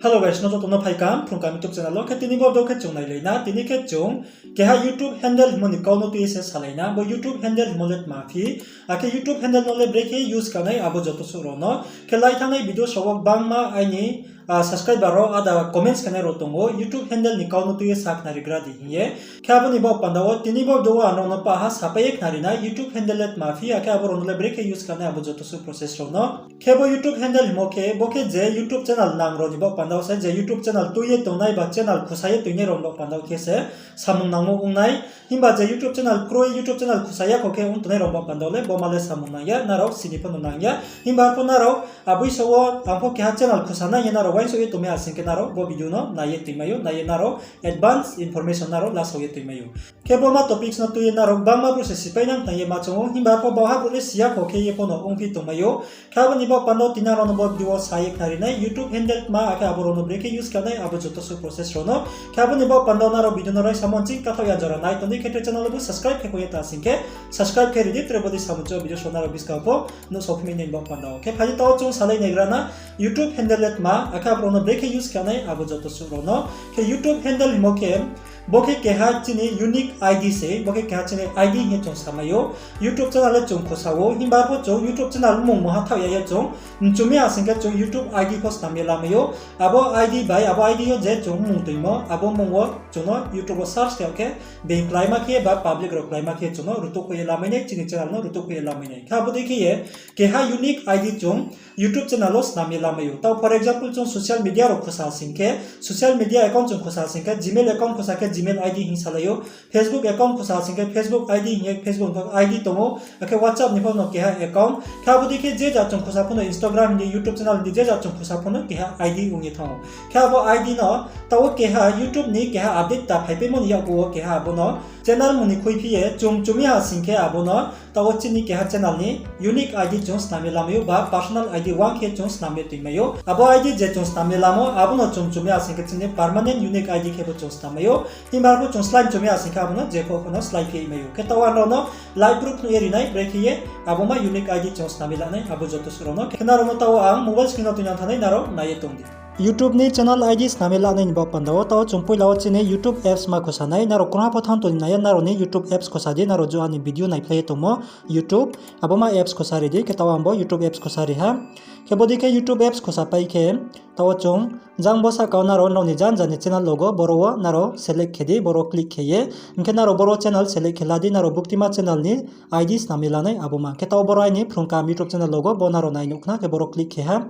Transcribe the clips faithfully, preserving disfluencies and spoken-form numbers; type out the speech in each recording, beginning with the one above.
Hello guys, no joto no phaikam Phrung Kaham YouTube channel wo. Khe tini bo video khe chung nailai na, tini khe chung keha YouTube handle hingmo ni kau no tui ye se salai na, bo YouTube handle hingmo le tma phi, akhe YouTube handle no le brekhe use khe nai abo joto suh rao no. Khe lai thanngnai video rao wo gbangma aini subscriber rao ada comments khenai rao tong ou, YouTube handle ni kau no tui ye sakhnari gra di hing ye. Khe abo ni baoh panda wo tini bo video wo ang nrao no paha sapai ye khnari nai YouTube handle le tma phi, akhe abo rao no le brekhe use khe nai abo joto suh process rao no. Khe bo YouTube handle hingmo khe, bo khe je YouTube channel nang rao ni baoh panda wo se, je YouTube channel tui ye tongnai ba channel khusa ye toinai rao ni baoh panda wo khe se samung nangmo ong nai. Himba je YouTube channel kroi, YouTube channel khusa ya kho khe ong tongnai rao ni baoh panda wo le bo ma le samung nang ya, nrao sini pho no nang ya. Himba arpho nrao aboi so wo ang pho keha channel khusa nai ye nrao uaingsouh ye tongmai ha sing khe nrao bo video no nai ye toimai ou, nai ye nrao advance information nrao lasao ye toimai ou. Khe bo ma topics no tui ye nrao gbangma brouh se sipai nang tang ye ma choung ou, himba arpho baohha brouh le si ya kho khe ye pho no ongphi tongmai ou. Khe abo ni baoh panda wo tini ang nrao no bo video wo sa ye khnari nai YouTube handle tma, akhe abo rao no brekhe use khe nai abo joto suh process rao no. Khe abo ni baoh panda wo nrao video no raisamo nching kathaoh ya jora nai tong di, khe tre channel bo subscribe khe kho ye ta sing khe subscribe khe ri di, tre bo dei samung chouh video rao nrao buskang pho nuhsao phi mai nai ni baoh panda wo. Khe phai di taoh chung salai nai gra na YouTube handle le tma, akhe abo rao no brekhe use khe nai abo joto suh rao no. Khe YouTube handle hingmo khe, bo khe keha chini unique ID se, bo khe keha chini ID hing ye chung samai ou. YouTube channel le chung khusa ou, himba arpho chung YouTube channel mmung mungha thaoh ya ye chung mchu mi ha sing khe chung YouTube ID pho snam ye lamai ou. Abo ID bai, abo ID yo je chung mmung toimo, abo mmung wo chung no YouTube wo search khe khe, being kláima khe ba public rao kláima khe chung no rutuh kho ye lamai nai, chini channel no rutuh kho ye lamai nai. Khe abo dei khe ye keha unique ID chung YouTube channel wo snam ye lamai ou. Taoh for example chung social media rao khusa sing khe, social media account chung khusa sing khe, Gmail account khusa khe Gmail ID hing salai ou, Facebook account khusa sing khe Facebook ID hing ye Facebook account ID tong ou, akhe WhatsApp ni pho no keha account. Khe abo dei khe je ja chung khusa pho no Instagram hing di, YouTube channel hing di, je ja chung khusa pho no keha ID ong ye thanng ou. Khe abo ID no taoh wo keha YouTube ni keha update ta phaipaimo ni yakgu wo keha abo no channel mmung ni khuiphi ye chung mchu mi ha sing khe abo no taoh wo chini keha channel ni unique ID chung snam ye lamai ou ba personal ID uang khe chung snam ye toimai ou. Abo ID je chung snam ye lamo abo no chung mchu mi ha sing khe chini permanent unique ID khe bo chung snam mai ou. Himba arpho chung slái mchu mi ha sing khe abo no je pho pho no slái khe mai ou. Khe taoh ang nrao no live proof phnuh ye ri nai, brekhe ye abo ma unique ID chung snam ye la nai abo joto suh rao no. Khe nrao no taoh wo ang mobile screen no tuinang thanng nai, nrao nai ye tong di. YouTube ni channel ID snam ye la nai ni baoh panda wo taoh chung poila wo chini YouTube apps ma khusa nai, nrao krungha pho thanng tong nai ya, nrao ni YouTube apps khusa di, nrao jo ani video naiphlai ye tongmo YouTube, abo ma apps khusa ri di, khe taoh ang bo YouTube apps khusa ri ha. Khe bo dei khe YouTube apps khusa pai khe, taoh wo chung jang bo sahka wo nrao nrao ni janja ni channel logo boro wo nrao select khe di, boro click khe ye. Hing khe nrao boro channel select khe la di, nrao buktima channel ni ID snam ye la nai abo ma. Khe taoh boro aini Phrung Kaham YouTube channel logo bo nrao nai nuh khna, khe boro click khe ha.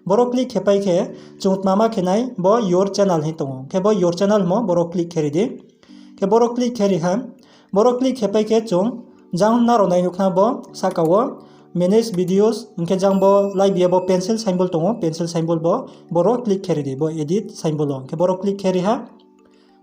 Boro click khe pai khe chung tma ma khe nai bo your channel hing tong ou. Khe bo your channel hingmo boro click khe ri di. Khe boro click khe ri ha. Boro click khe pai khe chung jang nrao nai nuh khna bo sahka wo manage videos, hing khe jang bo lai bi ye bo pencil symbol tong ou, pencil symbol bo, boro click khe ri di, bo edit symbol wo. Hing khe boro click khe ri ha.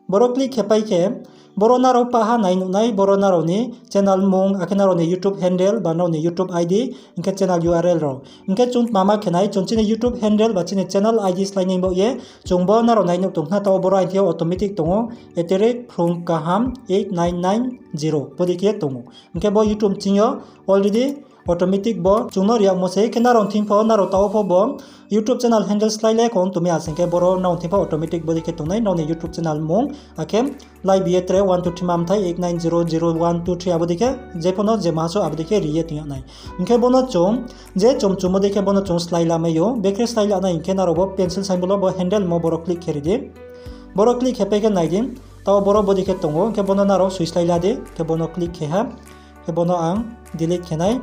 Boro click khe pai khe, boro nrao paha nai nuh nai, boro nrao ni channel mmung, akhe nrao ni YouTube handle ba nrao ni YouTube ID, hing khe channel URL rao. Hing khe chung tma ma khe nai, chung chini YouTube handle ba chini channel ID slái nai baoh ye, chung bo nrao nai nuh tong khna, taoh boro aini thing yo automatic tong ou, at the rate Phrung Kaham eight nine nine zero, bo dei khe tong ou. Hing khe bo YouTube ching yo already automatic bo chung no ri yagmo se, khe nrao thing pho, nrao taoh pho bo YouTube channel handle slái le kho ong tong mi ha sing khe boro nrao thing pho automatic bo dei khe tong nai, nrao ni YouTube channel mmung, akhe lai bi ye tre one two three ma mthai eight nine zero zero one two three abo dei khe, je pho no je maha suh abo dei khe ri ye tong yag nai. Hing khe bo no chung, je chung mchumo dei khe bo no chung slái lamai ou, bekhe slái la nai hing khe nrao bo pencil symbol wo bo handle mo boro click khe ri di. Boro click khe pai khe nai di, taoh boro bo dei khe tong ou, hing khe bo no nrao soi slái la di, khe bo no click khe ha. Khe bo no ang delete khe nai.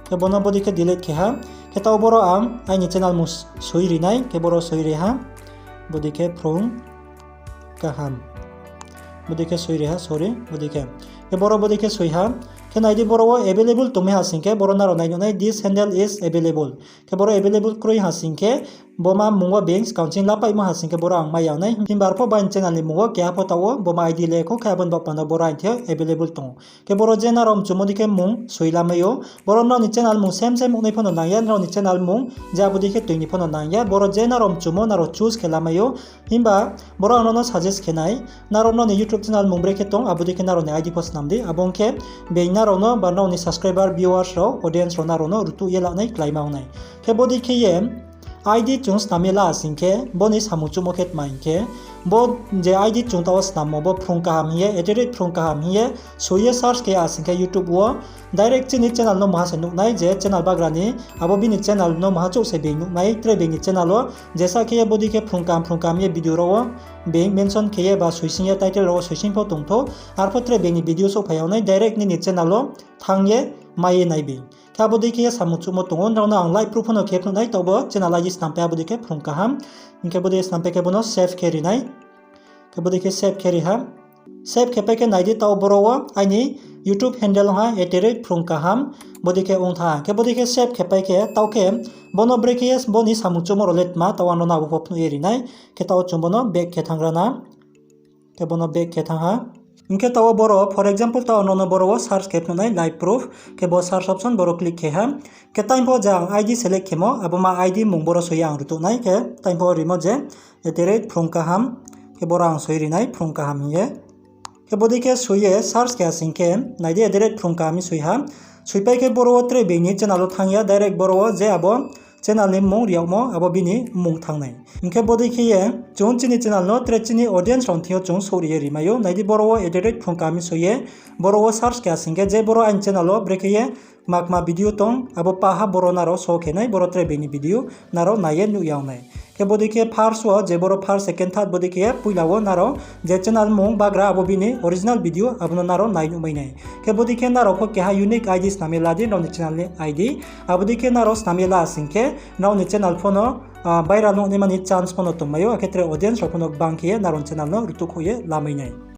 Khe bo no bo dei khe delete khe ha. Khe taoh boro ang aini channel mmung soi ri nai, khe boro soi ri ha. Bo dei khe Phrung Kaham. Bo dei khe soi ri ha, sorry, bo dei khe. Khe boro bo dei khe soi ha. Khe nai di boro wo available tongmai ha sing khe boro nrao nai nuh nai, this handle is available. Khe boro available kroi ha sing khe, bo ma mmung wo being skang ching lapaimo ha sing khe boro ang mai ya nai. Himba arpho bo aini channel ni mmung wo keha pho taoh wo bo ma ID le kho, khe abo ni baoh panda boro aini thing yo available tong ou. Khe boro je nrao mchumo dei khe mmung soi lamai ou. Boro nrao ni channel mmung same same ong nai pho no nang ya, nrao ni channel mmung je abo dei khe toi ni pho no nang ya. Boro je nrao mchumo nrao choose khe lamai ou. Himba boro ang nrao no suggest khe nai, nrao nrao ni YouTube channel mmung brekhe tong, abo dei khe nrao ni ID pho snam di. Abo ong khe being nrao no ba nrao ni subscriber, viewers rao, audience rao nrao no rutuh ye la nai kláima ong nai. Khe bo dei khe ye ID chung snam ye la sing khe, bo ni samung chuhmo khe tma hing khe, bo je ID chung taoh wo snammo, bo Phrung Kaham hing ye, at the rate Phrung Kaham hing ye, soi ye search khe ya sing khe YouTube wo, direct chini channel no maha se nuh nai, je channel bagra ni, abo bini channel no maha chouh se being nuh nai, tre being ni channel wo, jesa khe ye bodei khe Phrung Kaham, Phrung Kaham ye video rao wo, being mention khe ye ba soising ye title rao wo soising pho tong thou, arpho tre being ni video souhphai yag nai, direct nini channel wo thanng ye mai ye nai bi. Khe abo dei khe ye samung chuhmo tong ou, nrao no ang live proof pho no khe phnuh nai, taoh bo channel ID snampai abo dei khe Phrung Kaham. Hing khe bodei snampai khe bo no save khe ri nai. Khe bodei khe save khe ri ha. Save khe pai khe nai di, taoh boro wo aini YouTube handle ong ha, at the rate Phrung Kaham, bodei khe ong thanng ha. Khe bodei khe save khe pai khe, taoh khe bo no brekhe ye bo ni samung chuhmo rao le tma, taoh ang no abo pho phnuh ye ri nai. Khe taoh chung bo no back khe thanng ra na. Khe bo no back khe thanng ha. Hing khe taoh wo boro, for example, taoh no no boro wo search khe phnuh nai live proof. Khe bo search option boro click khe ha. Khe time pho je ang ID select khemo, abo ma ID mmung boro soi ye ang rutuh nai. Khe time pho rimo je at the rate Phrung Kaham. Khe boro ang soi ri nai Phrung Kaham hing ye. Khe bodei khe soi ye search khe ya sing khe, nai di at the rate Phrung Kaham hing soi ha. Soipai khe boro wo tre being ni channel wo thanng ya, direct boro wo je abo channel ni mmung ri yagmo, abo bini mmung thanng nai. Hing khe bodei khe ye chung chini channel no tre chini audience rao ni thing yo chung souhri ye ri mai ou. Nai di boro wo at the rate Phrung Kaham hing soi ye, boro wo search khe ya sing khe, je boro aini channel wo brekhe ye kma kma video tong, abo paha boro nrao show khe nai, boro tre being ni video nrao nai ye nuh yag nai. Khe bodei khe first wo je boro first, second, third bodei khe ye poila wo nrao je channel mmung bagra abo bini original video abo no nrao nai nuh mai nai. Khe bodei khe nrao pho keha unique ID snam ye la di, nrao ni channel ni ID. Abo dei khe nrao snam ye la sing khe, nrao ni channel pho no viral nuh naima ni chance pho no tongmai ou, akhe tre audience rao pho no gbang khe ye nrao ni channel no rutuh khouh ye lamai nai.